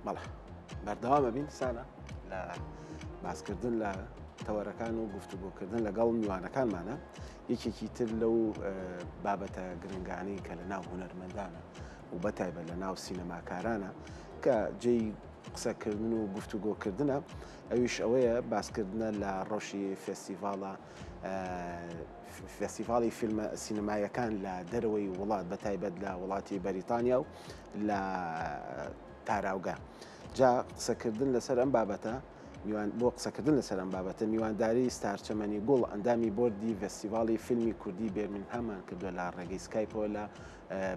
بەڵێ بەردەوامە بین سانە لە باسکردن لە تەوەرەکان و گفتوگۆکردن لەگەڵ میوانەکانمانە یەکێکی تر لەو بابەتە گرنگانەی کە لە ناو هونەرمەندانە و بەتایبەت لە ناو سینەماکارانە کە جێی قسەکردن و گفتوگۆکردنە ئەویش ئەوەیە باسکردنە لە ڕەوشی فێستیڤاڵە فێستیڤاڵی فیلمە سینەمایەکان لە دەرەوەی وڵات بە تایبەت لە وڵاتی بەریتانیا و لە تاراوگە. جا قسەکردن لەسەر ئەم بابەتە میوان بۆ قسەکردن لەسەر ئەم بابەتە میوانداری ستار چەمەنی گوڵ ئەندامی بۆردی ڤستیڤاڵی فیلمی کوردی بێرمینهامان کردووە لە ڕێگەی سکایپەوە لە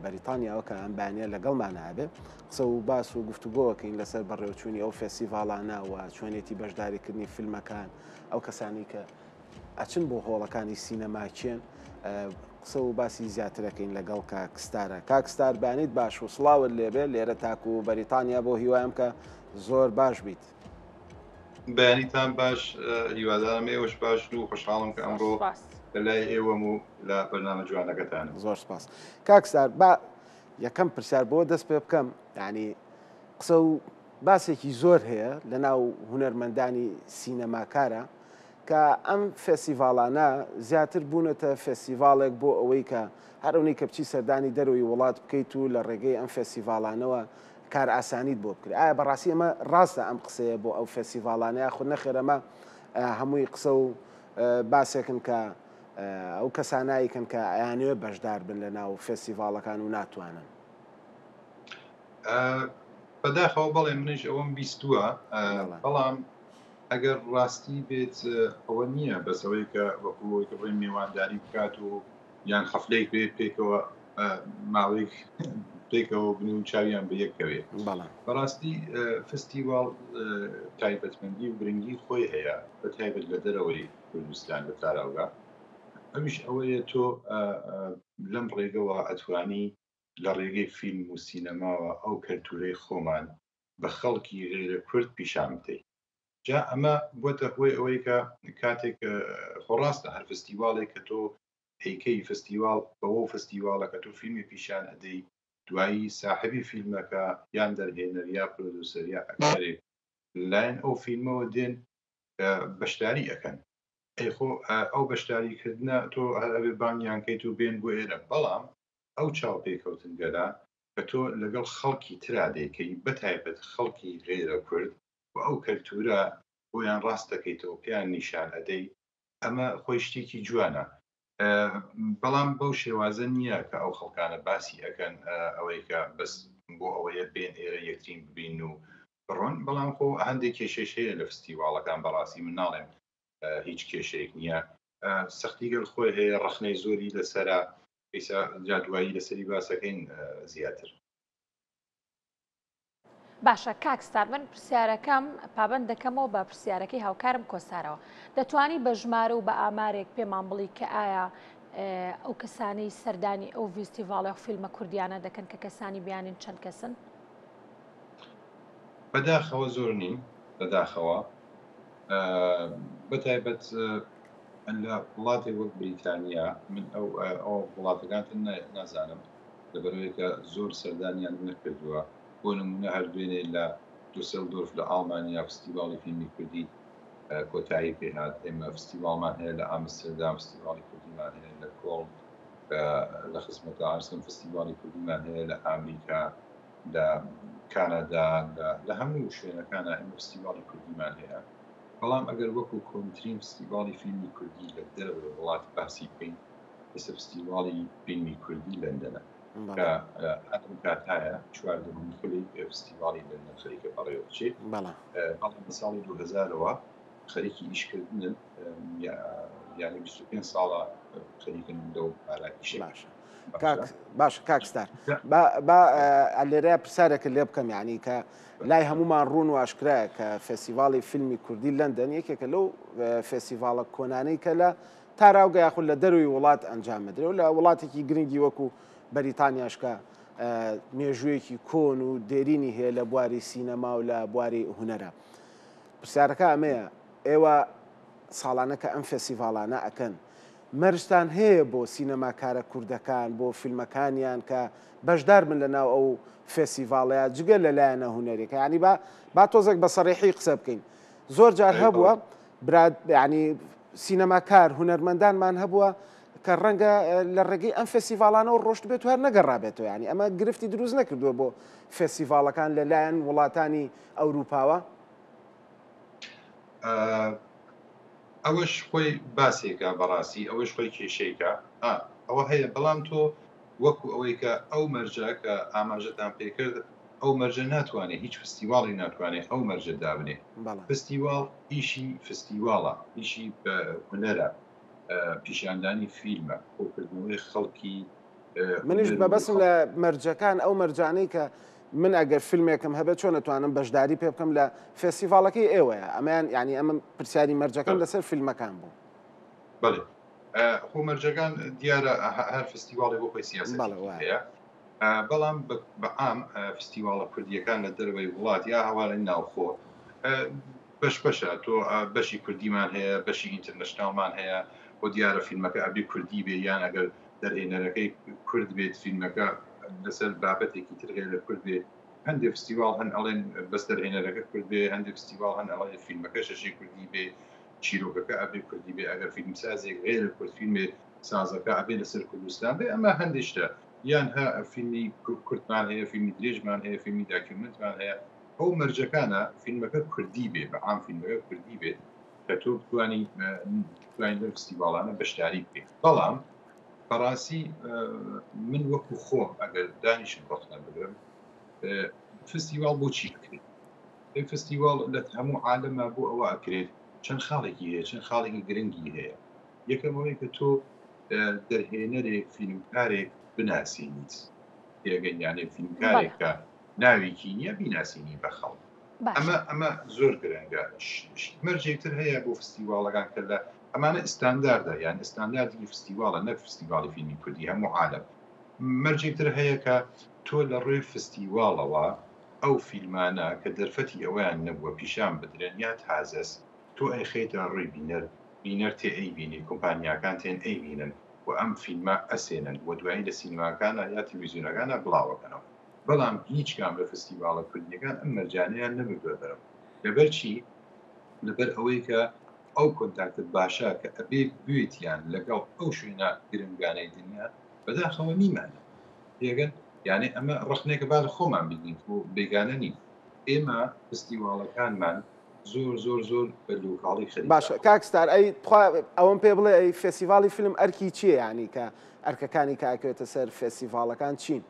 بەریتانیاوە کە ئەم بەیانە لەگەڵمانە ئەبێ قسە و باس و گفتوگۆکەین لەسەر بەڕێوچوونی ئەو فێستیڤاڵانە و چۆنێتی بەشداریکردنی فیلمەکان ئەو کەسانی کە ئەچن بۆ هۆڵەکانی سینەما کێن قسە و باسی زیاترەکەین لەگەڵ کاک ستارە کاک ستار بانیت باش و سڵاوت لێبێ لێرە تاکو و بەریتانیا بۆ هیوایم کە زۆر باش بیت. بەیانیتان باش هیوادارم ئێوەش باشن و خۆشحاڵم کە ئەمڕۆ لە لای ئێوەم و لە بەرنامە جوانەکەتانم. زۆر سپاس کاک ستار با یەکەم پرسیار بۆ دەست پێ بکەم یعنی قسە و باسێکی زۆر هەیە لە ناو هونەرمەندانی سینەماکارە کە ئەم فێستیڤاڵانە زیاتر بوونەتە فێستیڤاڵێک بۆ ئەوەی کە هەر ئەونەی کە بچی سەردانی دەرەوەی وڵات بکەیت و لە ڕێگەی ئەم فێستیڤاڵانەوە کارئاسانیت بۆ بکرێت. ئایا بەڕاستی ئەمە ڕاستە ئەم قسەیە بۆ ئەو فێستیڤاڵانە یاخود نەخێر ئەمە هەمووی قسە و باسێکن کە ئەو کەسانە ئەیکەن کە ئەیانەوێت بەشدار بن لە ناو فێستیڤاڵەکان و ناتوانن؟ بەداخەوە بەڵێ منیش ئەوەم بیستووە بەڵام ئەگەر ڕاستی بێت ئەوە نییە بەس ئەوەی کە وەکو ئەوەی کە بڵێین مێوانداری بکات و یان حەفلەیەک بێ پێکەوە ماوەیەک پێکەوە بن و چاویان بە یەک کەوێ بەڵێ بەڕاستی فستیواڵ تایبەتمەندی و گرنگی خۆی هەیە بە تایبەت لە دەرەوەی کوردستان لە تاراوگە ئەویش ئەوەیە تۆ لەم ڕێگەوە ئەتوانی لە ڕێگەی فیلم و سینەماوە ئەو کەلتورەی خۆمان بە خەڵکی غەیرە کورد پیشان بدەی. جا ئەمە بووەتە هۆی ئەوەی کە کاتێک خۆ ڕاستە هەر فستیواڵێک کە تۆ ئەیکەی فستیواڵ بەوە فستیواڵە کە تۆ فیلمی پیشان ئەدەی دوایی ساحبی فیلمەکە یان دەرهێنەر یا پرۆدوسەر یا ئەکتەرێک لەلایەن ئەو فیلمەوە دێن بەشداری ئەکەن ئەی خۆ ئەو بەشداری کردنە تۆ هەر ئەبێ بانگیان کەیت و بێن بۆ ئێرە بەڵام ئەو چاوپێکەوتنگەلە کە تۆ لەگەڵ خەڵکی ترا دەیکەی بەتایبەت خەڵکی غەیرە کورد و ئەو کەلتورە بۆیان ڕاست دەکەیتەوە پێیان نیشان ئەدەی ئەمە خۆی شتێکی جوانە بەڵام بەو شێوازە نییە کە ئەو خەڵکانە باسی ئەکەن ئەوەی کە بەس بۆ ئەوەیە بێن ئێرە یەکترین ببین و بڕۆن بەڵام خۆ هەندێک کێشەش هەیە لە فستیواڵەکان بەڕاستی من ناڵێم هیچ کێشەیەک نییە سەختی گەل خۆی هەیە ڕەخنەی زۆری لەسرە ئیسا جا دوایی لەسەری باسەکەین زیاتر. باشە کاک ستار من پرسیارەکەم پابەند دەکەمەوە بە پرسیارەکەی هاوکارم کۆسارەوە دەتوانی بە ژمارە و بە ئامارێک پێمان بڵی کە ئایا ئەو کەسانەی سەردانی ئەو ڤیستیڤاڵە و فیلمە کوردیانە دەکەن کە کەسانی بیانین چەند کەسن؟ بەداخەوە زۆر نین بەداخەوە بەتایبەت لە وڵاتێک وەک بریتانیا من ئەو ئەو وڵاتەکانتر نازانم لەبەرئەوەی کە زۆر سەردانیان نەکردووە بۆ نمونە هەر دوێنێ لە دوسێلدۆرف لە ئاڵمانیا فستیواڵی فیلمی کوردی کۆتایی پێهات ئێمە فستیواڵمان هەیە لە ئامستردام فستیواڵی کوردیمان هەیە لە کۆڵن لە خزمەتە ئارسن فستیواڵی کوردیمان هەیە لە ئامریکا لە کانادا لە هەموو شوێنەکانە ئێمە فستیواڵی کوردیمان هەیە بەڵام ئەگەر وەکو کۆنترین فستیڤاڵی فیلمی کوردی لە دەرەوەی وڵات باسی بکەین، ئێستا فستیڤاڵی فیلمی کوردی لەندەنە کە ئەم کاتایە چواردەمین خولی فستیڤاڵی لەندەن خەریکە بەڕێوە بچێ. بەڵام لە ساڵی 2000ەوە خەریکی ئیشکردنن، یانی 25 ساڵە خەریکن لەو بارە ئیشێک. باشە کاک باشە کاک ستار با با لێرە پرسیارێکت لێ بکەم یعنی کە لای هەمومان ڕوون و ئاشکرایە کە فێستیڤاڵی فیلمی کوردی لەندەن یەکێکە لەو فێستیڤاڵە کۆنانەی کە لە تاراوگە یاخود لە دەروی وڵات ئەنجام بدرێ و لە وڵاتێکی گرنگی وەکو بەریتانیاش کە مێژوویەکی کۆن و دێرینی هەیە لە بواری سینەما و لە بواری هونەرە. پرسیارەکە ئەمەیە ئێوە ساڵانە کە ئەم فێستیڤاڵانە ئەکەن. مەرجتان هەیە بۆ سینەماکارە کوردەکان بۆ فیلمەکانیان کە بەشدار بن لە ناو ئەو فێسیڤاڵەیا جگە لە لایەنە هونەریەکە یانی با با تۆزێک بە سەڕیحی قسە بکەین زۆر جار هەبووە براد یانی سینەماکار هونەرمەندانمان هەبووە کە ڕەنگە لە ڕێگەی ئەم فێسیڤاڵانەوە ڕۆشت بێت و هەر نەگەڕابێتەوە یانی ئەمە گرفتی دروست نەکردووە بۆ فێسیڤاڵەکان لە لایەن وڵاتانی ئەوروپاوە؟ ئەوەش خۆی باسێکە بەڕاستی ئەوەش خۆی کێشەیەکە ئەوە هەیە بەڵام تۆ وەکو ئەوەی کە ئەو مەرجە کە ئاماژەتان پێکرد ئەو مەرجە ناتوانێت هیچ فستیواڵی ناتوانێت ئەو مەرجە دابنێ فستیواڵ ئیشی فستیواڵە ئیشی هونەرە پیشاندانی فیلمە کۆکردنەوەی خەڵکی منیش مەبەستم لە مەرجەکان ئەو مەرجانەی کە من ئەگەر فیلمێکم هەبێت چۆن ئەتوانم بەشداری پێ بکەم لە فێستیڤاڵەکەی ئێوەیە ئەمەیان یعنی ئەمە پرسیاری مەرجەکەم لەسەر فیلمەکان بوو. بەڵێ خۆ مەرجەکان دیارە هەر فستیواڵی بۆ خۆی سیاسەتێکی هەیە بەڵام بە عام فستیواڵە کوردیەکان لە دەرەوەی وڵات یا هەوارە ناوخۆ بەش بەشە تۆ بەشی کوردیمان هەیە بەشی international مان هەیە بۆ دیارە فیلمەکە ئەبێ کوردی بێ یان ئەگەر دەرهێنەرەکەی کورد بێت فیلمەکە لەسەر بابەتێکی تر غێرە کورد بێ هەندێک فستیواڵ هەن ئەڵێن بەس دەرهێنەرەکە کورد بێ هەندێک فستیواڵ هەن ئەڵێن فیلمەکە شەشی کوردی بێ چیرۆکەکە ئەبێ کوردی بێ ئەگەر فیلمسازێک غێرە کورد فیلمێ سازەکە ئەبێ لەسەر کوردستان بێ ئەمە هەندێک شتە یان هە فیلمی کورتمان هەیە فیلمی درێژمان هەیە فیلمی document مان هەیە ئەو مەرجەکانە فیلمەکە کوردی بێ بە عام فیلمەکە کوردی بێت کە تۆ بتوانی بتوانین لەم فستیڤاڵانە بەشداری بکەیت بەڵام بەڕاستی من وەکو خۆم ئەگەر دانیشم ڕەخنە بگرم فستیواڵ بۆچی بکرێت فستیواڵ لە هەموو عالەمە بۆ ئەوە ئەکرێت چەند خاڵێکی هەیە چەند خاڵێکی گرنگی هەیە یەکەمەوەی کە تۆ دەرهێنەرێک فیلمکارێک بناسیێنیت تێگەن یانێ فیلمکارێکە ناوێکی نییە بیناسینی بە خەڵک ئەمە ئەمە زۆر گرنگە مەرجێکتر هەیە بۆ فستیواڵەکان کە لە ئەمانە ئستانداردە یان ئستانداردی فستیواڵە نەک فستیواڵی فیلمی کوردی هەموو عالم مەرجێکتر هەیە کە تۆ لە ڕووی فستیواڵەوە ئەو فیلمانە کە دەرفەتی ئەوەیان نەبووە پیشان بدرێن یا تازەس تۆ ئەیخەیتە ڕووی بینەر بینەر تێ ئەیبینی کۆمپانیاکان تێن ئەیبینن و ئەم فیلمە ئەسێنن و دوایی لە سینەماکانە یا تەلویزیۆنەکانە بڵاوەکەنەوە بەڵام هیچ کام لە فستیڤاڵە کوردیەکان ئەم مەرجانەیان نەبردوە دەرەوە لەبەر چی؟ لەبەر ئەوەی کە ئەو contact ە باشە کە ئەبێ بوێتیان لەگەڵ ئەو شوێنە گرنگانەی دنیا بەداخەوە نیمانە تێگەن یانێ ئەمە ڕخنێکە با لە خۆمان بگرین خۆ بێگانە نین ئێمە فستیواڵەکانمان زۆر زۆر زۆر بە local ی خەریک باشە کاک ستار ئەی تخوا ئەوەم پێ بڵێ ئەی فێستیڤاڵی فیلم ئەرکی چییە یانی کە ئەرکەکانی کە ئەکەوێتە سەر فێستیڤاڵەکان چین؟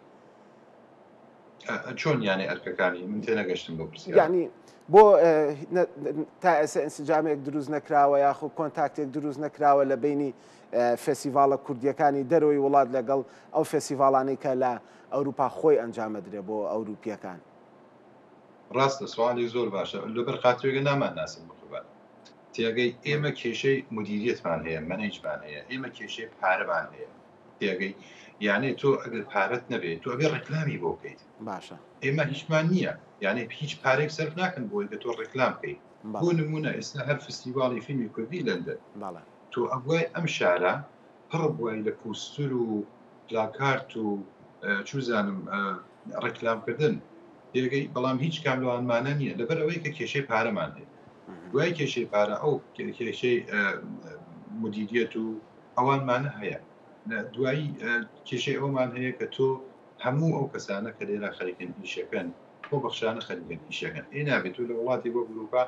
چۆن یانێ ئەرکەکانی من تێنەگەشتم بۆ پرسیار یعنی بۆ تا ئێستا ئینسجامێک دروست نەکراوە یاخود contact ێک دروست نەکراوە لە بینی فێستیڤاڵە کوردیەکانی دەرەوەی وڵات لەگەڵ ئەو فێستیڤاڵانەی کە لە ئەوروپا خۆی ئەنجامەدرێ بۆ ئەوروپیەکان. ڕاستە سوالی زۆر باشە لەبەر خاترێکە نامان ناسن بخوبان تێگەی ئێمە کێشەی مدیریەتمان هەیە manage مان هەیە ئێمە کێشەی پارەمان هەیە تێگەی یانێ تۆ ئەگەر پارەت نەبێت تۆ ئەبێ ڕێکلامی بۆ بکەیت باشە ئێمە هیچمان نییە یانێ هیچ پارێک سەرف ناکەن بۆی کە تۆ ڕێکلام بکەیت بۆ نمونە ئێستا هەر فستیواڵی فیلمی کوردی لەندەن تۆ ئەبوای ئەم شارە پڕ بوای لە پوستر و پلاکارت و چوزانم ڕێکلامکردن تێگەی بەڵام هیچ کام لەوانمانە نییە لەبەر ئەوەی کە کێشەی پارەمان هەیە دوای کێشەی پارە ئەو کێشەی مدیریەت و ئەوانمانە هەیە دوایی کێشەی ئەومان هەیە کە تۆ هەموو ئەو کەسانە کە لێرە خەریکن ئیشەکەن خۆ بەخشانە خەریکن ئیشەکەن ئێ نابێت تۆ لە وڵاتی وەک ئەوروپا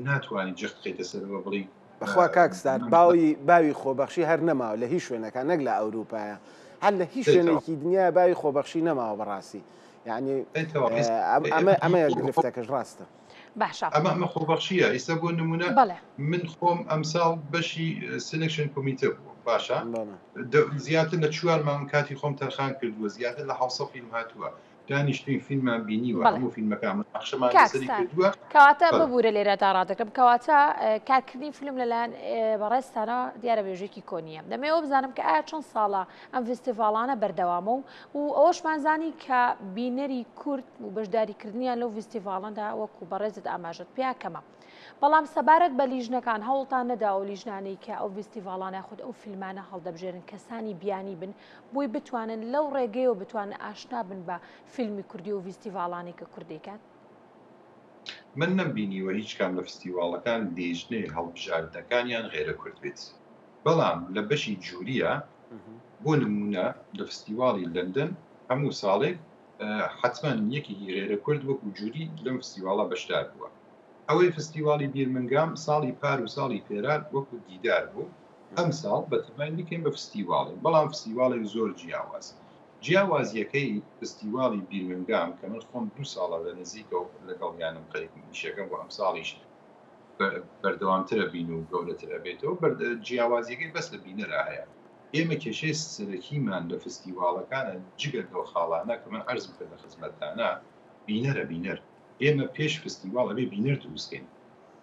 ناتوانانی جەخت بخەیتە سەرەوە بڵی بەخوا کاک ستار باوی باوی خۆبەخشی هەر نەماوە لە هیچ شوێنەکە نەک لە ئەوروپایە هەر لە هیچ شوێنێکی دنیا باوی خۆبەخشی نەماوە بەڕاستی یعنی ئەمە ئەمەیە گرفتەکەش ڕاستە. باشە ئەمە ئەمە خۆبەخشیە ئیستا بۆ نمونە من خۆم ئەمساڵ بەشی selection کۆمیتە بووم باشە زیاتر لە چوار مانگ کاتی خۆم تەرخان کردووە زیاتر لە حوسە فیلم هاتووە. دانیشتوین فیلممان بینیوە بەڵێ. هەموو فیلمەکان مناقشەمان کاک لەسەری ستار کردووە کەواتە بەڵێ. ببورە لێرەدا ڕادەگرم کەواتە کارکردنی فیلم لەلایەن بەڕێزتانەوە دیارە مێژوویەکی کۆنییە دەمەوێ بزانم کە ئایا چەند ساڵە ئەم ڤیستیڤاڵانە بەردەوامە و و ئەوەشمان زانی کە بینەری کورد و بەشداریکردنیان لەو ڤیستیڤاڵەدا وەکو بەڕێزت ئاماژەت پیا کەمە بەڵام سەبارەت بە لیژنەکان هەوڵتان نەدا ئەو لیژنانەی کە ئەو ڤیستیڤاڵانە یاخود ئەو فیلمانە هەڵدەبژێرن کەسانی بیانی بن بۆی بتوانن لەو ڕێگەیەوە بتوانن ئاشنا بن بە فیلمی کوردی و ڤیستیڤاڵانەی کە کورد دەیکات؟ من نەمبینیوە هیچ کام لە فستیواڵەکان لیژنەی هەڵبژاردنەکانیان غەیرە کورد بێت بەڵام لە بەشی جوریە بۆ نمونە لە فستیواڵی لەندەن هەموو ساڵێک حەتمەن یەکێکی غەیرە کورد وەکو جوری لەم فستیواڵە بەشدار بووە ئەوەی فستیواڵی بیرمنگام ساڵی پار و ساڵی پێرار وەکو دیدار بوو، ئەمساڵ بەتەماین بیکەین بە فستیواڵێک، بەڵام فستیواڵێک زۆر جیاواز. جیاوازییەکەی فستیواڵی بیرمنگام کە من خۆم دوو ساڵە لە نزیکەوە لەگەڵیانم خەریکم ئیشەکەم و ئەمساڵیش بەردەوامتر ئەبین و گەورەتر ئەبێتەوە، جیاوازییەکەی بەس لە بینەرا هەیە. ئێمە کێشەی سەرەکیمان لە فستیواڵەکانە جگە لەو خاڵانە کە من عەرزم کرد لە خزمەتتانا، بینەرە بینەر. ئێمە پێش فستیواڵ ئەبێ بینەر دروست کەین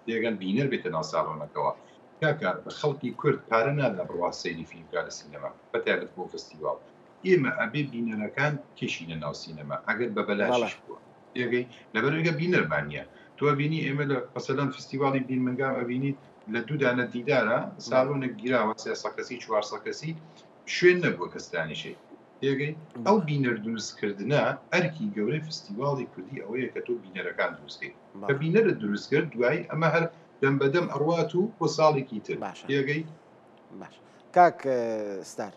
تێگەن بینەر بێتە ناو ساڵۆنەکەوە کاکە خەڵکی کورد پارە نادا بڕوا سەیری فیلم بکا لە سینەما بە تایبەت بۆ فستیواڵ ئێمە ئەبێ بینەرەکان بکێشینە ناو سینەما ئەگەر بە بەلاشیش بووە تێگەی لەبەرئەوەی بینەرمان نییە تۆ ئەبینی ئێمە لە مەسەلەن فستیواڵی بیرمنگام ئەبینیت لە دوو دانە دیدارە سالۆنێک گیراوە 300 کەسی 400 کەسی شوێن نەبووە کەس دانیشێ تێگەی ئەو بینەر دروستکردنە ئەرکی گەورەی فستیواڵی کوردی ئەوەیە کە تۆ بینەرەکان دروستکەیت کە بینەرت دروست کرد دوایی ئەمە هەر دەم بەدەم ئەڕوات و بۆ ساڵێکی تر تێگەی باش کاک ستار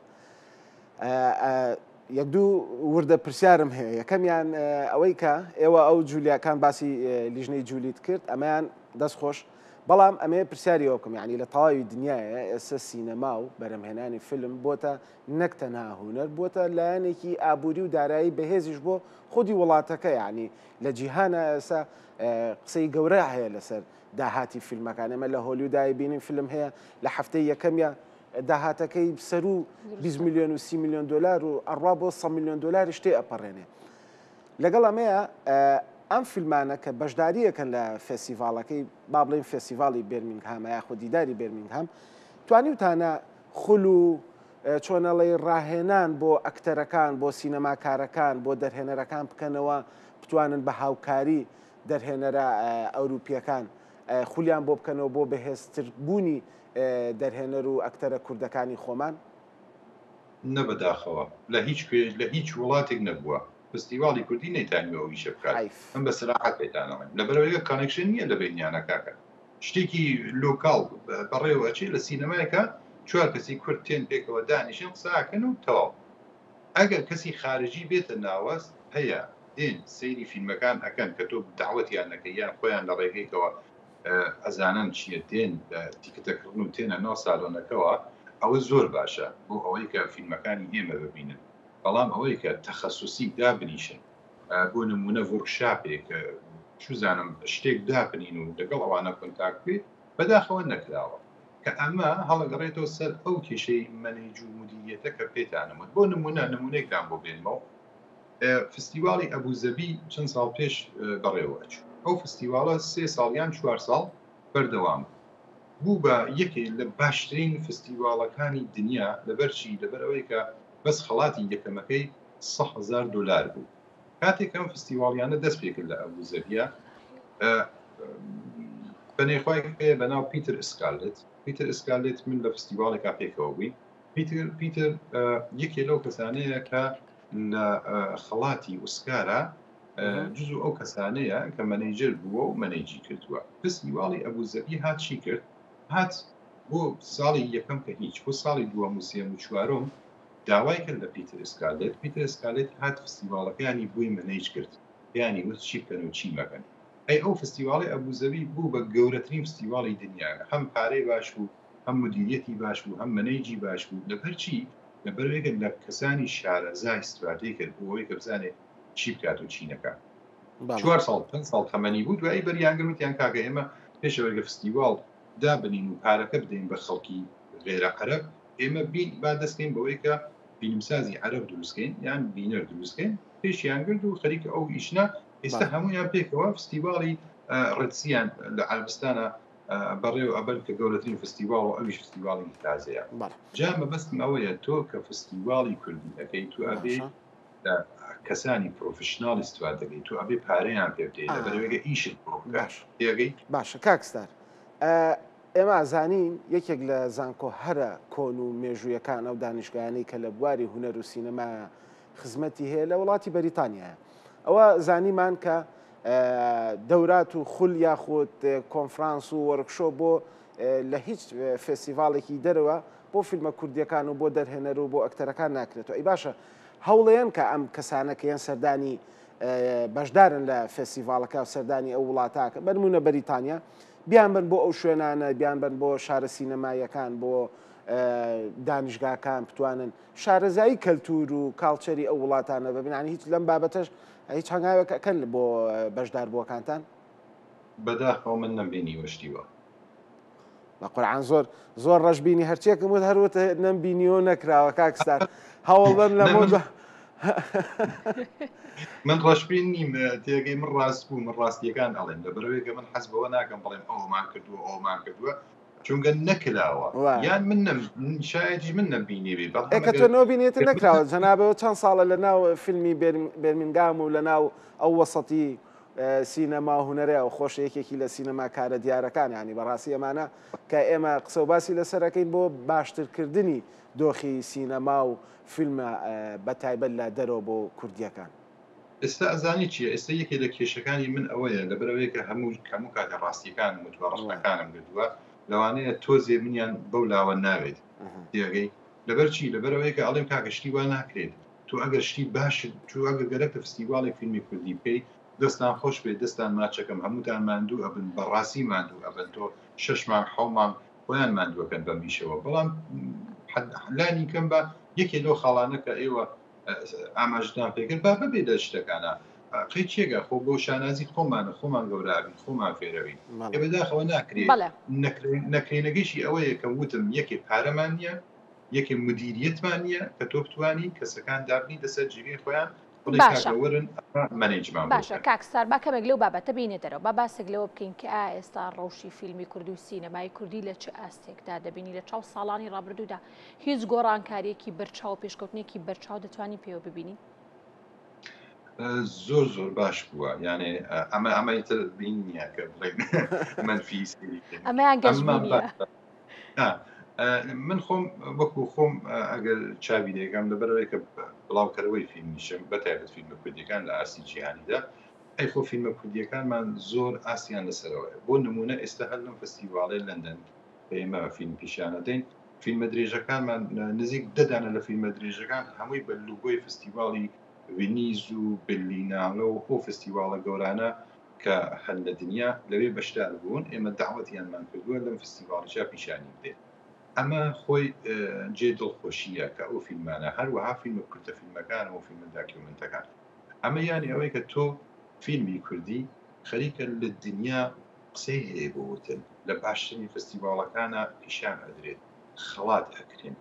یەک دوو وردە پرسیارم هەیە یەکەمیان ئەوەی کە ئێوە ئەو جولیاکان باسی لیژنەی جولیت کرد ئەمەیان دەست خۆش بەڵام ئەمەیە پرسیاری ئەوە بکەم یانی لە تەواوی دنیایە ئێستا سینەما و بەرهەمهێنانی فیلم بۆتە نەک تەنها هونەر بۆتە لایەنێکی ئابووری و دارایی بەهێزیش بۆ خودی وڵاتەکە یعنی لە جیهانە ئێستا قسەی گەورە هەیە لەسەر داهاتی فیلمەکان ئێمە لە هۆلیودای بینین فیلم هەیە لە هەفتەی یەکەمیا داهاتەکەی سەرو 20 میلیۆن و 30 میلیۆن دلار و ئەڕوا بۆ 100 میلیۆن دلاریش تێ ئەپەڕێنێ لەگەڵ ئەمەیا ئەم فیلمانە کە بەشدارییەکەن لە فێستیڤاڵەکەی با بڵێین فێستیڤاڵی بێرمینگهامە یاخود دیداری بێرمینگهام توانیوتانە خول و چۆنەڵی ڕاهێنان بۆ ئەکتەرەکان بۆ سینەماکارەکان بۆ دەرهێنەرەکان بکەنەوە بتوانن بە هاوکاری دەرهێنەرە ئەوروپیەکان خولیان بۆ بکەنەوە بۆ بەهێزتر بوونی دەرهێنەر و ئەکتەرە کوردەکانی خۆمان؟ نە بەداخەوە لە هیچ کوێ لە هیچ وڵاتێک نەبووە فستیواڵی کوردی نەیتانیوە ئەو ئیشە بکات حەیف. من بە سەراحەت پێتان ئەڵێم لەبەرئەوەی connection نییە لە بەینیانە کاکە شتێکی local بەڕێوە ئەچێ لە سینەمایەکە چوار کەسی کورد تێن پێکەوە دانیشن قسە ئەکەن و تەواو ئەگەر کەسی خارجی بێتە ناوەست هەیە دێن سەیری فیلمەکان ئەکەن کە تۆ دەعوەتیان نەکەی یان خۆیان لە ڕێگەیکەوە ئەزانن چیە دێن ticket ئەکڕن و تێنە ناو سالۆنەکەوە ئەوە زۆر باشە بۆ ئەوەی کە فیلمەکانی ئێمە ببینن بەڵام ئەوەی کە تەخەسوسی دابنیشن بۆ نمونە workshop ێک چوزانم شتێک دابنین و لەگەڵ ئەوانە contact بێت بەداخەوە نەکراوە کە ئەمە هەڵەگەڕێتەوە سەر ئەو کێشەی manage و مدیریەتە کە پێتانم وت بۆ نمونە نمونەیەکتان بۆ بێنمەوە فستیواڵی ئەبوزەبی چەند ساڵ پێش بەڕێوە ئەچوو. ئەو فستیواڵە سێ ساڵ یان چوار ساڵ بەردەوام بوو. بوو بە یەکێ لە باشترین فستیواڵەکانی دنیا، لەبەر چی؟ لەبەر ئەوەی کە بەس خەڵاتی یەکەمەکەی 100,000 دۆلار بوو. کاتێک ئەم فستیواڵیانە دەست پێ کرد لە ئەبوزەبیە، بەنێخوایەک هەیە بە ناو پیتر ئسکارلێت. پیتر ئسکارلێت من لە فستیواڵێکا پێکەوە بووین. پیتر پیتر یەکێ لەو کەسانەیە کە لە خەڵاتی ئوسکارا جزو ئەو کەسانەیە کە manager بووە و manage ی کردووە. فستیواڵی ئەبوزەبی هات چی کرد؟ هات بۆ ساڵی یەکەم کە هیچ، بۆ ساڵی دووەم و سێیەم و چوارەم داوای کرد لە پیتر ئسکارلێت، پیتر ئسکارلێت هات فستیواڵەکەیانی بۆی manage کرد، پێیانی وت چی بکەن و چی مەکەن. ئەی ئەو فستیواڵی ئەبوزەبی بوو بە گەورەترین فستیواڵی دنیا، هەم پارەی باش بوو، هەم مدیریەتی باش بوو، هەم manage ی باش بوو. لەبەر چی؟ لەبەرئەوەی کە لە کەسانی شارەزا ئیستفادەی کرد بۆ ئەوەی کە بزانێت چی بکات و چی نەکات. چوار ساڵ پێنج ساڵ تەمەنی بوو دوایی بەریان گرت وتیان کاکە ئێمە پێش ئەوەی کە فستیواڵ دابنین و پارەکە بدەین بە خەڵکی غێرە عەرەب ئێمە بین با دەست کەین بەوەی کە فیلمسازی عەرەب دروست کەین یان بینەر دروست کەین. پێشیان گرت و خەریکە ئەو ئیشنە ئێستا هەمویان پێکەوە فستیواڵی ڕێدسیان لە عەربستانە بەڕێوە ئەبەن کە گەورەترین فستیواڵ و ئەویش فستیواڵی تازەیە. جا مەبەستم ئەوەیە تۆ کە فستیواڵی کوردی ئەکەی تۆ ئەبێ لە کەسانی professional ئیستفادە دەکەی تۆ ئەبێ پارەیان پێ بدەی لەبەرئەوەی ئیشت بۆ بکەن تێگەی؟ باشە کاک ستار ئێمە ئەزانین یەکێک لە زانکۆ هەرە کۆن و مێژوویەکان ئەو دانیشگایانەی کە لە بواری هونەر و سینەمایە خزمەتی هەیە لە وڵاتی بەریتانیایە ئەوە زانیمان کە دەورات و خول یاخود کۆنفرانس و workshop بۆ لە هیچ فێستیڤاڵێکی دەرەوە بۆ فیلمە کوردیەکان و بۆ دەرهێنەر و بۆ ئەکتەرەکان ناکرێتەوە ئەی باشە هەوڵێن کە ئەم کەسانە کە یەن سەردانی بەشدارن لە فێستیڤاڵەکە و سەردانی ئەو وڵاتاکە بەنمونە بەریتانیا بیان بن بۆ ئەو شوێنانە بیان بن بۆ شارە سینەماییەکان بۆ دانیشگاکان بتوانن شارەزایی کەلتور و culture ی ئەو وڵاتانە ببن یانی هیچ لەم بابەتەش هیچ هەنگاوێک ئەکەن بۆ بەشداربووەکانتان؟ بەداخەوە من نەمبینیوە شتی وا. بە قورعان زۆر زۆر ڕەشبینی هەرچیەکم وت هەر وت نەمبینیوە و نەکراوە کاک ستار هەوڵ بەن لە من ڕەشبین نیم تێگەی من ڕاست بوو من ڕاستیەکان ئەڵێم لەبەرەوەی کە من حەز بەوە ناکەم بڵێم ئەومان کردووە ئەومان کردووە چونکە نەکراوە یان من نەم شایەدیش من نەمبینیبێ بەڵام ئێ کە تۆ نەبینێت نەکراوە جەنابەوە چەند ساڵە لە ناو فیلمی بێرمینگام و لە ناو ئەو وەسەتی سینەما و هونەرەیە و خۆش یەکێکی لە سینەماکارە دیارەکان ینی بەڕاستی ئەمانە کە ئێمە قسە و باسی لەسەرەکەین بۆ باشترکردنی دۆخی سینەما و فیلمە بە تایبەت لە دەرەوە بۆ کوردیەکان. ئێستا ئەزانی چیە ئێستا یەکێ لە کێشەکانی من ئەوەیە لەبەرئەوەی کە هەموو هەموو کاتێ ڕاستیەکانم وتوە ڕەخنەکانم گرتووە لەوانەیە تۆزێ منیان بەو لاوە ناوێت تێگەی لەبەر چی لەبەرئەوەی کە ئەڵێم کاکە شتی وا ناکرێت تۆ ئەگەر شتی باشت تۆ ئەگەر گەرەکتە فستیواڵێک فیلمی کوردی بکەی دەستان خۆش بێت دەستان ماچەکەم هەمووتان ماندوو ئەبن بەڕاستی ماندوو ئەبن تۆ شەش مانگ حەو مانگ خۆیان ماندووەکەن بەم ئیشەوە بەڵام لانی کەم بە یەکێ لەو خاڵانە کە ئێوە ئاماژەتان پێکرد با ببێ لە شتەکانە قەی چێگە خۆ بۆ شانازی خۆمانە خۆمان گەورابین خۆمان فێرەوین ئێ بەداخەوە ناکرێ نەکرێنەکەیشی ئەوەیە کە وتم یەکێ پارەمان نییە یەکێ مدیریەتمان نییە کە تۆ بتانی کەسەکان دابنی لەسەر جێگەی خۆیان باشە باشە کاک ستار با کەمێک لەو بابەتە بینە دەرەوە با باسێک لەوە بکەین کە ئا ئێستا ڕەوشی فیلمی کوردی و سینەمای کوردی لە چ ئاستێکدا دەبینی لە چاو ساڵانی ڕابردوودا هیچ گۆڕانکاریەکی بەرچاو و پێشکەوتنێکی بەرچاو دەتوانین پێوە ببینین؟ زۆر زۆر باش بووە یانێ ئەمە ئەمە تر بین نییە کە بڵێن منفی ئەمەیان گەشبینیە من خۆم وەکو خۆم ئەگەر چاوی لێکەم لەبەرەوەی کە بڵاوکەرەوەی فیلمیشم بە تایبەت فیلمە کوردیەکان لە ئاستی جیهانیدا ئەی خۆ فیلمە کوردیەکانمان زۆر ئاستیان لەسەرەوەیە بۆ نمونە ئێستا هەر لەم فستیواڵێ لەندەن کە ئێمە فیلم پیشانەدەین فیلمە درێژەکانمان نزیک دە دانە لە فیلمە درێژەکان هەمووی بە لوگۆی فستیواڵی ڤینیز و برلینالە و ئەو فستیواڵە گەورانە کە هەن لە دنیا لەوێ بەشدار بوون ئێمە دەعوەتیانمان کردووە لەم فستیواڵیشا پیشانی بدەین ئەمە خۆی جێ دڵخۆشییە کە ئەو فیلمانە هەروەها فیلمە کورتە فیلمەکان و فیلمە داکیومنتەکان ئەمە یانی ئەوەی کە تۆ فیلمی کوردی خەریکە لە دنیا قسەی هەیە بۆ وتن، لە باشترین فستیڤاڵەکانا پیشان ئەدرێت، خەڵات ئەکرێن.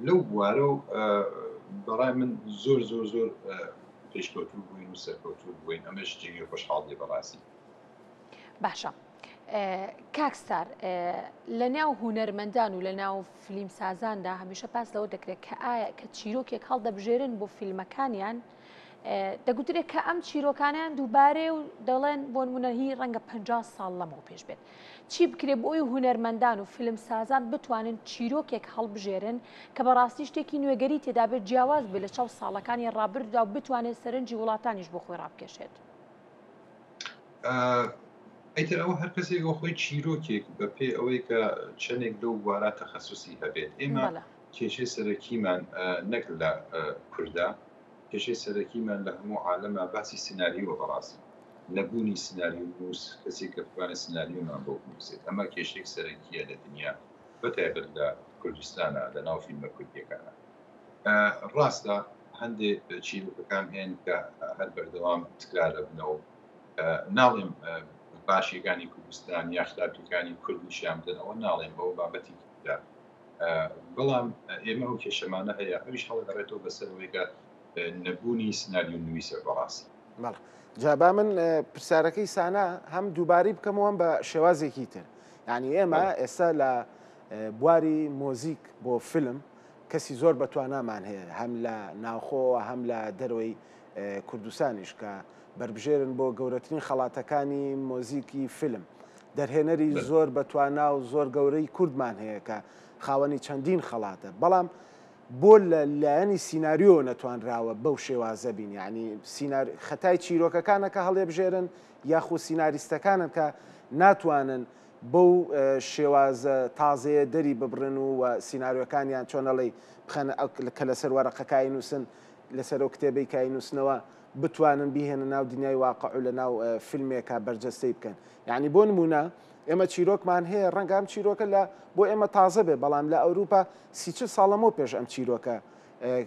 لەو بوارەو بەڕای من زۆر زۆر زۆر پێشکەوتوو بووین و سەرکەوتوو بووین، ئەمەش جێگەی خۆشحاڵیە بەڕاستی. باشە کاک ستار لە ناو هونەرمەندان و لە ناو فلیمسازاندا هەمیشە باس لەوە دەکرێت کە ئایا کە چیرۆکێک هەڵدەبژێرن بۆ فیلمەکانیان دەگوترێت کە ئەم چیرۆکانیان دووبارەیە و دەڵێن بۆ نمونە هی ڕەنگە 50 ساڵ لەمەو پێش بێت. چی بکرێت بۆ ئەوی هونەرمەندان و فیلمسازان بتوانن چیرۆکێک هەڵبژێرن کە بەڕاستی شتێکی نوێگەری تێدا بێت جیاواز بێت لە چاو ساڵەکانی ڕابردوودا و بتوانێت سەرنجی وڵاتانیش بۆ خۆی ڕابکێشێت؟ ئیتر ئەوە هەر کەسێک بۆ خۆی چیرۆکێک بە پێ ئەوەی کە چەندێک لەو بوارە تەخەسوسی هەبێت ئێمە کێشەی سەرەکیمان نەک لە کوردا کێشەی سەرەکیمان لە هەموو عالەما باسی سناریۆوە بەڕاستی نەبوونی سناریۆ نووس کەسێک کە بتوانێت سناریۆمان بۆ بنووسێت ئەمە کێشەیەک سەرەکیە لە دنیا بەتایبەت لە کوردستانە لە ناو فیلمە کوردیەکانە ڕاستە هەندێ چیرۆکەکان هەن کە هەر بەردەوام تکرار ئەبنەوە ناڵێم باشیەکانی کوردستان یا خراپیەکانی کورد نیشان بدەن ئەوە ناڵێم ئەوە بابەتێکی ترە بەڵام ئێمە ئەو کێشەمانە هەیە ئەویش هەڵەگەڕێتەوە بەسەر ئەوەی کە. نەبوونی سناریۆ نوویسە بەڕاستی. بەڵێ جا با من پرسیارەکەی سانا هەم دووبارەی بکەمەوە هەم بە شێوازێکی تر یعنی ئێمە ئێستا لە بواری مۆزیک بۆ فیلم کەسی زۆر بەتوانامان هەیە هەم لە ناوخۆوە هەم لە دەرەوەی کوردستانیش کە بەربژێرن بۆ گەورەترین خەڵاتەکانی مۆزیکی فیلم دەرهێنەری زۆر بەتوانا و زۆر گەورەی کوردمان هەیە کە خاوەنی چەندین خەڵاتە بەڵام بۆ لە لایەنی سیناریۆوە نەتوانراوە بەو شێوازە بین یانی سینار خەتای چیرۆکەکانە کە هەڵێبژێرن یاخو سیناریستەکانن کە ناتوانن بەو شێوازە تازەیە دەری ببڕن و و سیناریۆکانیان چۆن ئەڵێی بخەنە کە لەسەر وەرەقەکە ئەینووسن لەسەر ئەو کتێبەی کە ئەینووسنەوە بتوانن بیهێنە ناو دنیای واقع و لە ناو فیلمێکا بەرجەستەی بکەن یعنی بۆ نمونە ئێمە چیرۆکمان هەیە ڕەنگە ئەم چیرۆکە لە بۆ ئێمە تازە بێ بەڵام لە ئەوروپا 30 ساڵ لەمەو پێش ئەم چیرۆکە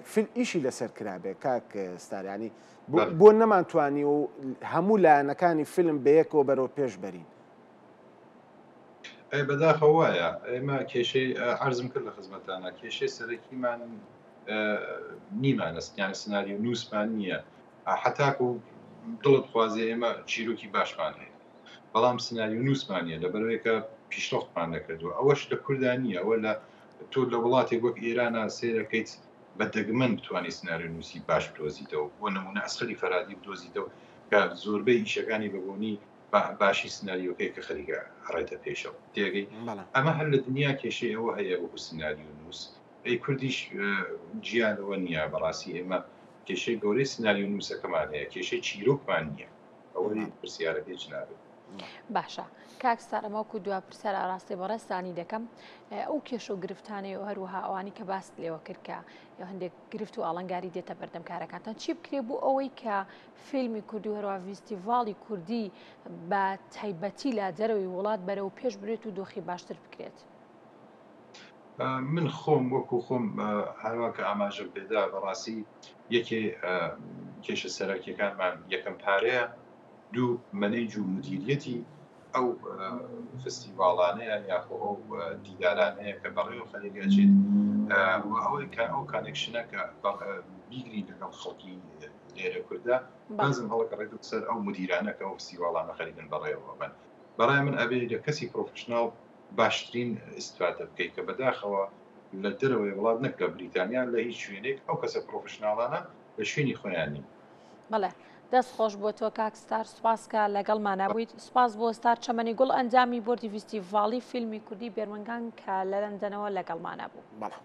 فیل ئیشی لەسەر کرابێ کاک ستار ینی بۆ نەمانتوانی و هەموو لایەنەکانی فیلم بەیەکەوە بەرەو پێش بەرین. ئەی بەداخەوە وایە ئێمە کێشەی عەرزم کرد لە خزمەتانە کێشەی سەرەکیمان نیمانە یان سناریۆ نووسمان نییە حتاکو دڵت خوازێ ئێمە چیرۆکی باشمان هەیە بەڵام سناریۆ نووسمان نیە لەبەرەوەی کە پیشڕەفتمان نەکردووە ئەوەش لە کوردا نییە ئەوە لە تۆ لە وڵاتێک وەک ئێرانە سێرەکەیت بە دەگمەن بتوانانی سناریۆ نووسی باش بدۆزیتەوە بۆ نمونە ئەسخەری فەرادی بدۆزیتەوە کە زۆربەی ئیشەکانی بەبوونی باشی سناریۆکەی کە خەریکە ئەڕێتە پێشەوە تێگەی ئەمە هەر لە دنیا کێشەی ئەوە هەیە وەکو سناریۆ نووس ئەی کوردیش جیا لەوە نییە بەڕاستی ئێمە کێشەی گەورەی سناریۆ نووسەکەمان هەیە کێشەی چیرۆکمان نییە ئەوەی پرسیارەکەی جنابت. باشە کاک ستار ئەمە وەکو دوا پرسیار ئاراستەی بەڕێزتانی دەکەم ئەو کێشە و گرفتانەی و هەروەها ئەوانی کە باست لێوە کرد کە هەندێک گرفت و ئاڵنگاری دێتە بەردەم کارەکانتان چی بکرێ بۆ ئەوەی کە فیلمی کوردی و هەروەها ڤیستیڤاڵی کوردی بە تایبەتی لە دەرەوەی وڵات بەرەو پێش برێت و دۆخی باشتر بکرێت؟ من خۆم وەکو خۆم هەروا کە ئاماژەم پێدا بەڕاستی یەکێ کێشە سەرەکیەکانمان یەکەم پارەیە دوو مەنەیج و مدیریەتی ئەو فستیواڵانەیە یاخۆ ئەو دیدارانەیە کە بەڕێوە خەریکە ئەچێت و ئەوەی کە ئەو connection ە کە بیگری لەگەڵ خەڵکی لێرە کوردە بازم هەڵەگەڕێت سەر ئەو مدیرانە کە ئەو فستیواڵانە خەریکن بەڕێوە بن بەڕای من ئەبێ لە کەسی professional باشترین ئیستفادە بکەیت کە بەداخەوە لە دەرەوەی وڵات نەک لە بریتانیا لە هیچ شوێنێک ئەو کەسە professional انە لە شوێنی خۆیان نین. بەڵێ دەست خۆش بۆ تۆ کاک ستار سوپاس کە لەگەڵمانا بوویت سوپاس بۆ ستار چەمەنی گوڵ ئەندامی بۆردی ڤیستیڤاڵی فیلمی کوردی بێرمنگان کە لە لەندەنەوە لەگەڵمانا بوو. بەڵێ.